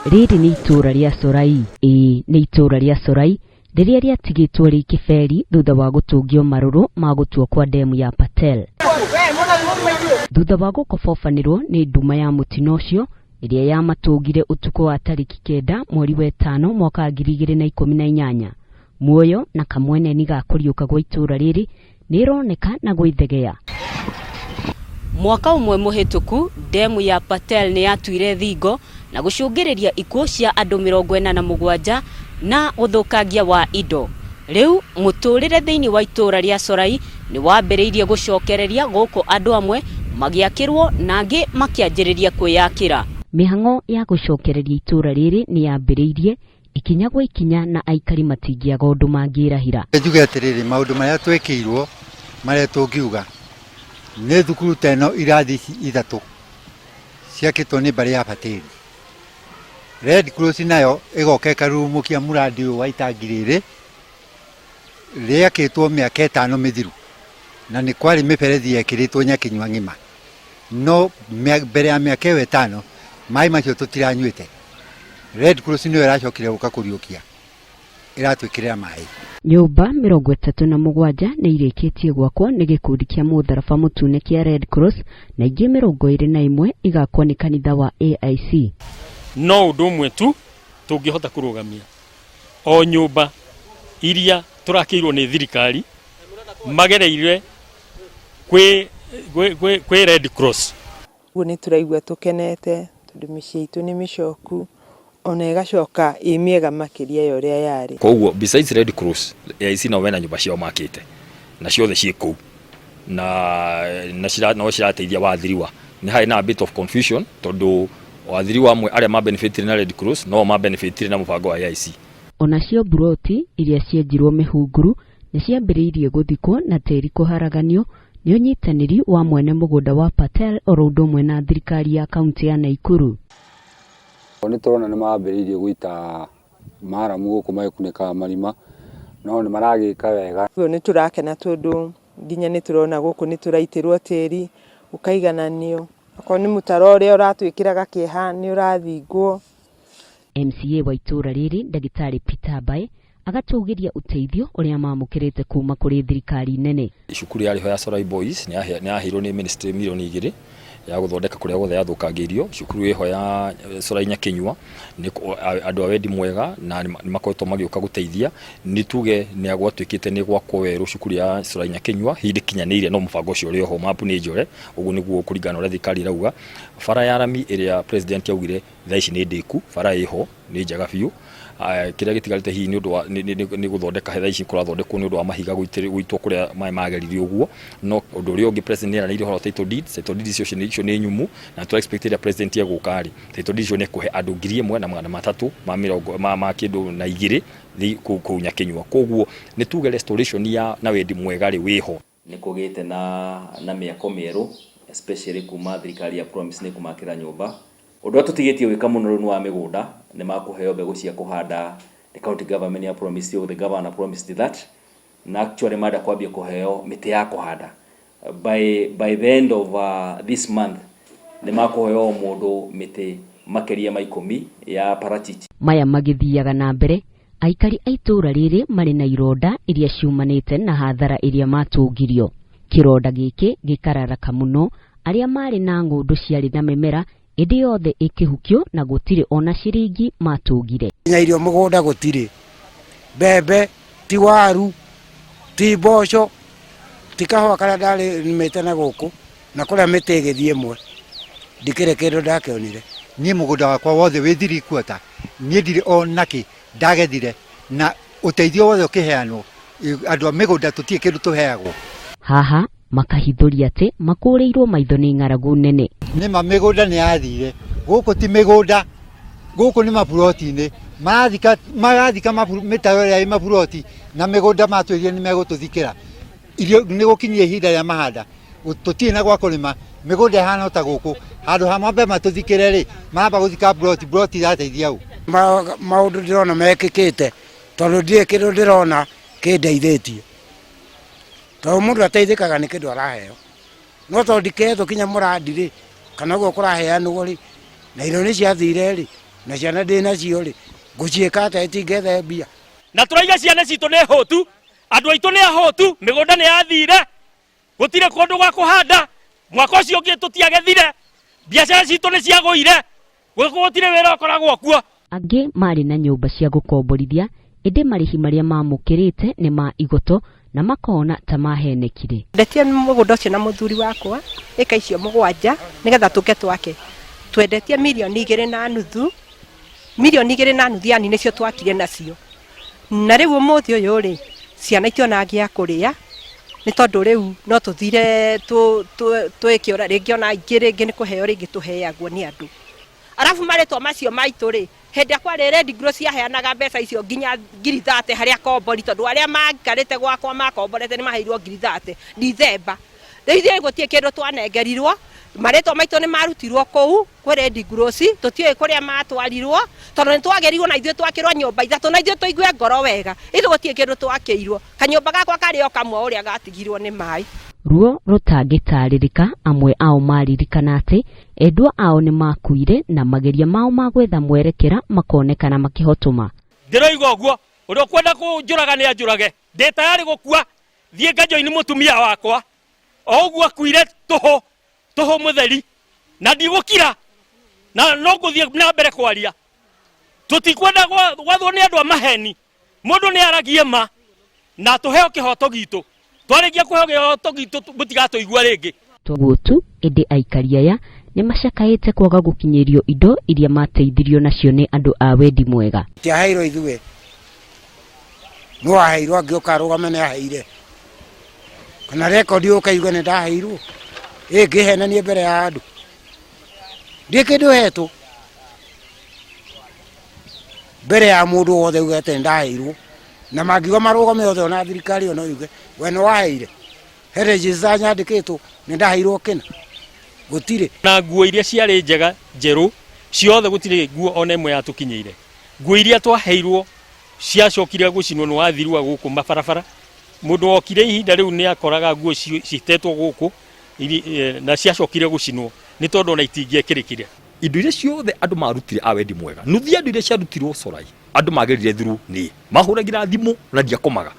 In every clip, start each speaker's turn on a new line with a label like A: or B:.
A: Rĩrĩ nĩ itũũra rĩa Sorai. Ĩĩ nĩ itũũra rĩa Sorai rĩrĩa rĩatigĩtwo rĩ kĩberi thutha wa gũtũngio marũrũ ma gũtuo kwa ndemu ya Patel. Thutha wa gũkobobanĩrwo nĩ nduma ya mũtino ũcio ĩrĩa yamatũngire ũtukũ wa tarĩki 9 mweri wa 5 mwaka wa 2018, muoyo na kamweneni ga kũriũka gwa itũũra rĩrĩ nĩ ĩroneka na gwĩthegea. Mwaka ũmwe mũhĩtũku, ndemu ya Patel nĩ yatuire thingo na gũcũngĩrĩria ikuũ cia andũ 47 na ũthũkangia wa indo. Rĩu mũtũrĩre thĩinĩ wa itũũra rĩa Sorai nĩ wambĩrĩirie gũcokereria gũkũ andũ amwe magĩakĩrwo na angĩ makĩanjĩrĩria kwĩyakĩra. Mĩhang'o ya gũcokereria itũũra rĩrĩ nĩ yambĩrĩirie ikinya gwa ikinya na aikari matingĩaga ũndũ mangĩrahĩra.
B: Njuge atĩrĩrĩ, maũndũ marĩa twĩkĩirwo marĩa tũngiuga nĩ thukuru ta ĩno irathi ici ithatũ ciakĩtwo nĩ mbarĩ ya Batĩri. Red Cross nayo ĩgoka ĩkarurumũkia mũrandi ũyũ wa itangi rĩrĩ rĩakĩtwo mĩaka 5 mĩthiru, na nĩ kwarĩ mĩberethi yekĩrĩtwo Nyakinyua ng'ima, no mbere ya mĩaka ĩyo 5 maĩ macio tũtiranyuĩte. Red Cross nĩyo ĩracokire gũka kũriũkia, ĩratwĩkĩrĩra maĩ.
A: Nyũmba 37 nĩ irĩkĩtie gwakwo nĩ gĩkundi kĩa mũtharaba mũtune kĩa Red Cross na ingĩ 21 igakwo nĩ kanitha wa AIC.
C: No ũndũ ũmwe tu tũngĩhota kũrũgamia o nyũmba iria tũrakĩirwo nĩ thirikari magereire kwĩ Red Cross.
D: Ũguo nĩ tũraigua tũkenete tondũ mĩciĩ itũ nĩ mĩcoku ona ĩgacoka ĩ mĩega makĩria ya ũrĩa yarĩ.
E: Koguo besides Red Cross, AIC nao mena nyũmba ciao makĩte na ciothe ciĩ kũu na no cirateithia wathiriwa. Nĩ harĩ na a bit of confusion tondũ wathiriwa amwe arĩa ma benefitire na Red Cross no ma benefitire na mũbango wa AIC.
A: Onacio mburoti iria cienjirwo mĩhunguru nĩ ciambĩrĩirie gũthikwo na tĩri kũharaganio nĩ ũnyitanĩri wa mwene mũgũnda wa Patel oro ũndũ ũmwe na thirikari ya kaunti ya Naikuru.
F: Nĩ tũrona nĩ mambĩrĩirie gũita maramu gũkũ magĩkunĩkaga marima, no nĩ maragĩka wega.
D: Ũguo nĩ tũrakena tondũ nginya nĩ tũrona gũkũ nĩ tũraitĩrwo tĩri ũkaigananio, okorwo nĩ mũtaro ũrĩa ũratwĩkĩraga kĩeha nĩ ũrathingwo.
A: MCA wa itũũra rĩrĩ ndagĩtarĩ Peter Mbae agatũgĩria ũteithio ũrĩa mamũkĩrĩte kuma kũrĩ thirikari nene.
E: Cukuru yarĩ ho ya Sorai Boys nĩ yaheirwo nĩ ministry milioni 2 ya gũthondeka kũrĩa guothe yathũkangĩirio. Cukuru ĩho ya Sorai Nyakinyua nĩ andũ a wendi mwega na nĩ makoretwo magĩũka gũteithia. Nĩ tuge nĩ gwatuĩkĩte nĩ gwakwo werũ cukuru ya Sorai Nyakinyua hihi ndĩkinyanĩire no mũbango ũcio ũrĩ oho, mapu nĩ njore, ũguo nĩguo kũringana na ũrĩa thirikari ĩrauga. Bara ya rami ĩrĩa president augire thaa ici nĩ ndĩku, bara ĩho nĩ njega biũ. Kĩrĩa gĩtigarĩte hihi nĩ ũndũ wa nĩ gũthondeka thaa ici kũrathondekwo nĩ ũndũ wa mahiga gũitwo kũrĩa maĩ magerire ũguo. No ũndũ ũrĩa ũngĩ president nĩ eranĩire ũhoro wa title deeds, title deeds icio nĩ nyumu na tũra expect rĩrĩa president egũka rĩ, title deeds icio nĩ ekũhe andũ 1300 ma mĩrongo ma kĩndũ na igĩrĩ kũu Nyakinyua. Koguo nĩ tuge restoration ya na wendi mwega rĩ wĩho.
G: Nĩ kũgĩte na mĩako mĩerũ especially kuma thirikari ya promise nĩ kũmakĩra nyũmba. Ũndũ ũrĩa tũtigĩtie gwĩka mũno rĩu nĩ wa mĩgũnda, nĩ makũheo mbegũ cia kũhanda the county government ya promise the governor promised that, na actually marenda kwambia kũheo mĩtĩ ya kũhanda by the end of this month nĩ makũheo o mũndũ mĩtĩ makĩria ma 10 ya parachichi.
A: Maya magĩthiaga na mbere, aikari a itũũra rĩrĩ marĩ na ironda iria ciumanĩte na hathara ĩrĩa matũngirio. Kĩronda gĩkĩ gĩkararaka mũno arĩa marĩ na ng'ũndũ ciarĩ na mĩmera ĩndĩ yothe ĩkĩhukio na gũtirĩ ona ciringi matũngire.
B: Nginya irio mũgũnda gũtirĩ, mbembe ti waru ti mboco ti kahũa karĩa ndarĩmĩte na gũkũ na kũrĩa mĩtĩ ĩgĩthiĩ ĩmwe ndikĩrĩ kĩndũ ndakĩonire. Niĩ mũgũnda wakwa wothe wĩ three quarter, niĩ ndirĩ ona kĩ ndagethire, na ũteithio wothe ũkĩheanwo andũ a mĩgũnda tũtirĩ kĩndũ tũheagwo.
A: Haha makahithũria atĩ makũrĩirwo maitho nĩ ng'aragu nene.
B: Nĩma mĩgũnda nĩ yathire, gũkũ ti mĩgũnda, gũkũ nĩ maburoti-inĩ, marathika mĩtaro ĩrĩa ĩ maburoti na mĩgũnda matwĩrire nĩ megũtũthikĩra. Irio nĩ gũkinyia ihinda rĩa mahanda, tũtirĩ na gwa kũrĩma, mĩgũnda ĩhana o ta gũkũ, handũ ha mambe matũthikĩre rĩ, maramba gũthika buroti, buroti irateithia ũ? Maũndũ ndĩrona mekĩkĩte tondũ ndirĩ kĩndũ ndĩrona kĩndeithĩtie, tondũ mũndũ ateithĩkaga nĩ kĩndũ araheo, no tondũ ndikĩhetwo kinya mũrandi rĩ, kana ũguo kũraheanwo rĩ, na irio nĩ ciathire rĩ,
H: Na ciana ndĩ nacio rĩ, ngũciĩka atĩa itingĩethe mbia?
C: Na tũraiga ciana citũ nĩ hũtu, andũ aitũ nĩ ahũtu, mĩgũnda nĩ yathire, gũtirĩ kũndũ gwa kũhanda, mwaka ũcio ũngĩ tũtiagethire, biacara citũ nĩ ciagũire, gũkũ gũtirĩ wĩra ũkoragwo kuo.
A: Angĩ marĩ na nyũmba cia gũkomborithia ĩndĩ marĩhi marĩa mamũkĩrĩte nĩ ma igoto na makona ta mahenekire.
I: Ndetie mũgũnda ũcio na mũthuri wakwa ĩka icio mũgwanja nĩgetha tũke twake. Twendetie 2.5 mirioni, 2.5 mirioni yani nĩcio twakire nacio. Na rĩu ũmũthĩ ũyũ rĩ, ciana itionaga gĩa kũrĩa nĩ tondũ rĩu no tũthire twĩkĩora rĩngĩ ona aingĩ rĩngĩ nĩ kũheo rĩngĩ tũheagwo nĩ andũ. Arabu marĩtwa macio maitũ rĩ, hĩndĩ ĩrĩa kwarĩ Red Cross yaheanaga mbeca icio nginya 30,000 harĩ akombori tondũ arĩa maikarĩte gwakwa makomborete nĩ maheirwo 30,000 Dithemba. Rĩu ithuĩ gũtirĩ kĩndũ twanengerirwo, marĩtwa maitũ nĩ marutirwo kũu kwĩ Red Cross, tũtiũĩ kũrĩa matwarirwo tondũ nĩ twagĩrĩirwo na ithuĩ twakĩrwo nyũmba ithatũ na ithuĩ tũigue ngoro wega. Ithuĩ gũtirĩ kĩndũ twakĩirwo, kanyũmba gakwa karĩ o kamwe ũrĩa gatigirwo nĩ maĩ.
A: Ruo rũtangĩtarĩrĩka amwe ao maririkana atĩ endwa ao nĩ makuire na mageria mao ma gwetha mwerekera makonekana makĩhotoma.
C: Ndĩroiga ũguo, ũrĩa ũkwenda kũnjũraga nĩ anjũrage, ndĩ tayarĩ gũkua, thiĩ ngajoini mũtumia wakwa o ũguo akuire tũhũ tũhũ mũtheri, na ndigũkira na no ngũthiĩ na mbere kwaria. Tũtikwenda gwathwo nĩ andũ a maheni, mũndũ nĩ aragie ma na tũheo kĩhoto gitũ. Twarĩkia kũheo kĩhoto gitũ mũtigatũigua rĩngĩ.
A: Toguo tu, ĩndĩ aikari aya nĩ macakaĩte kwaga gũkinyĩrio indo iria mateithirio nacio nĩ andũ a wendi mwega.
H: Tiaheirwo ithuĩ, no aheirwo angĩũka arũgame nĩ aheire, kana rekondi ũke yuge nĩ ndaheirwo, ĩ ngĩhenanie mbere ya andũ, ndirĩ kĩndũ hetwo mbere ya mũndũ wothe uge atĩ nĩ ndaheirwo, na mangiuga marũgame othe ona thirikari ĩyo no yuge we nĩ waheire, he register nyandĩkĩtwo nĩ ndaheirwo kĩna, gũtirĩ.
C: Na nguo iria ciarĩ njega njerũ ciothe gũtirĩ nguo ona ĩmwe yatũkinyĩire. Nguo iria twaheirwo ciacokire gũcinwo nĩ wathirua gũkũ mabarabara. Mũndũ wokire ihinda rĩu nĩ akoraga nguo citetwo gũkũ na ciacokire gũcinwo nĩ tondũ ona itingĩekĩrĩkire.
E: Indo iria ciothe andũ marutire a wendi mwega, nuthu ya indo iria ciarutirwo Corai andũ magerire through niĩ, mahũragĩra thimũ na ndiakomaga,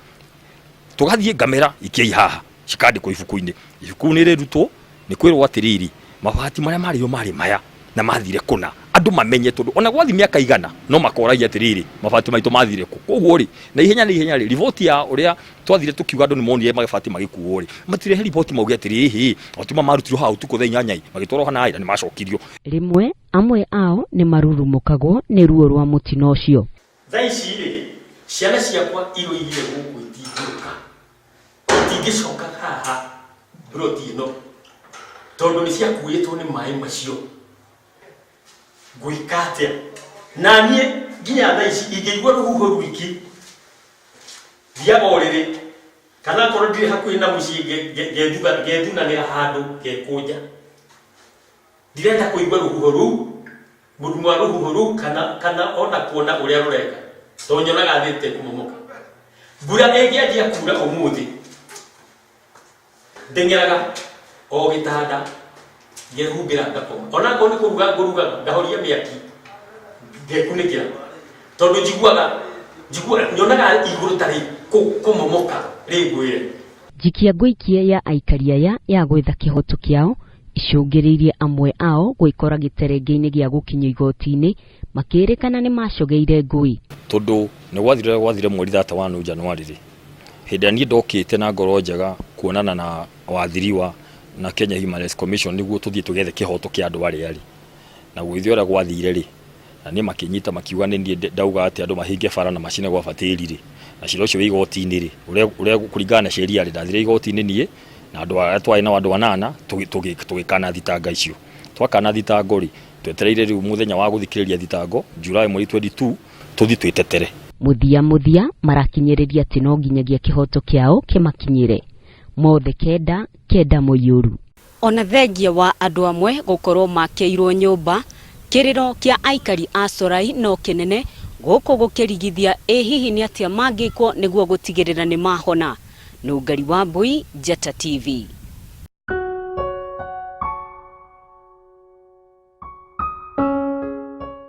E: tũgathiĩ ngamera ikiai haha cikandĩkwo ibuku-inĩ, ibuku nĩ rĩrutwo nĩ kwĩrwo atĩrĩrĩ, mabati marĩa marĩo marĩ maya na mathire kũna, andũ mamenye tondũ ona gwathi mĩaka igana no makoragia atĩrĩrĩ, mabati maitũ mathire kũ. Koguo rĩ, na ihenya na ihenya rĩ, riboti ya ũrĩa twathire tũkiuga andũ nĩ monire mabati magĩkuo rĩ, matirehe riboti mauge atĩrĩrĩ, hĩ, mabati maya marutirwo haha ũtukũ thaa inyanya ĩ, magĩtwarwo hana ĩ, na nĩ macokirio.
A: Rĩmwe amwe ao nĩ marurumũkagwo nĩ ruo rwa mũtino ũcio.
C: Thaa ici rĩ, ciana ciakwa iroigire gũkũ itingĩũka, itingĩcoka haha mburoti ĩno tondũ nĩ ciakuĩtwo nĩ maĩ macio. Ngwĩka atĩa? Na niĩ nginya thaa ici ingĩigua rũhuho rwiki thiaga ũrĩrĩ, kana akorwo ndirĩ hakuhĩ na mũciĩ ngethunanĩra handũ ngekũnja. Ndirenda kũigua rũhuho rũu, mũrumo wa rũhuho rũu kana ona kuona ũrĩa rũreka, tondũ nyonaga thĩ ĩtekũmomoka. Mbura ĩngĩanjia kura ũmũthĩ, ndeng'eraga o gĩtanda ngehumbĩra ngakoma. Ona akorwo nĩ kũruga ngũrugaga, ngahoria mĩaki ngekunĩkĩra, tondũ nyonaga igũrũ ta rĩkũmomoka rĩngwĩre.
A: Njikia ngũikie ya aikari aya ya gwetha kĩhoto kĩao icũngĩrĩirie amwe ao gwĩkora gĩterenge-inĩ gĩa gũkinyio igoti-inĩ makĩrĩkana nĩ macogeire ngũĩ.
E: Tondũ nĩ gwathire ũrĩa gwathire mweri thate wa Januari rĩ, hĩndĩ ĩrĩa niĩ ndokĩte na ngoro njega kuonana na wathiriwa na Kenya Human Rights Commission nĩguo tũthiĩ tũgethe kĩhoto kĩa andũ arĩa rĩ, na gũgĩthiĩ ũrĩa gwathire rĩ, na niĩ makĩnyita makiuga nĩ niĩ ndauga atĩ andũ mahinge bara na macine gwa Batĩri rĩ, na cira ũcio wĩ igoti-inĩ rĩ, ũrĩa kũringana na sheria rĩ, ndathire igoti-inĩ niĩ na andũ arĩa twarĩ nao andũ anana tũgĩkana thitango icio. Twakana thitango rĩ, twetereire rĩu mũthenya wa gũthikĩrĩria thitango July mweri 22 tũthiĩ twĩtetere.
A: Mũthia mũthia marakinyĩrĩria atĩ no nginyagia kĩhoto kĩao kĩmakinyĩre. Mothe kenda kenda mũiyũru. Ona thengia wa andũ amwe gũkorwo makĩirwo nyũmba, kĩrĩro kĩa aikari a Corai no kĩnene gũkũ gũkĩrigithia ĩ hihi nĩ atĩa mangĩkwo nĩguo gũtigĩrĩra nĩ mahona. Nũngari Wambui, Njata TV.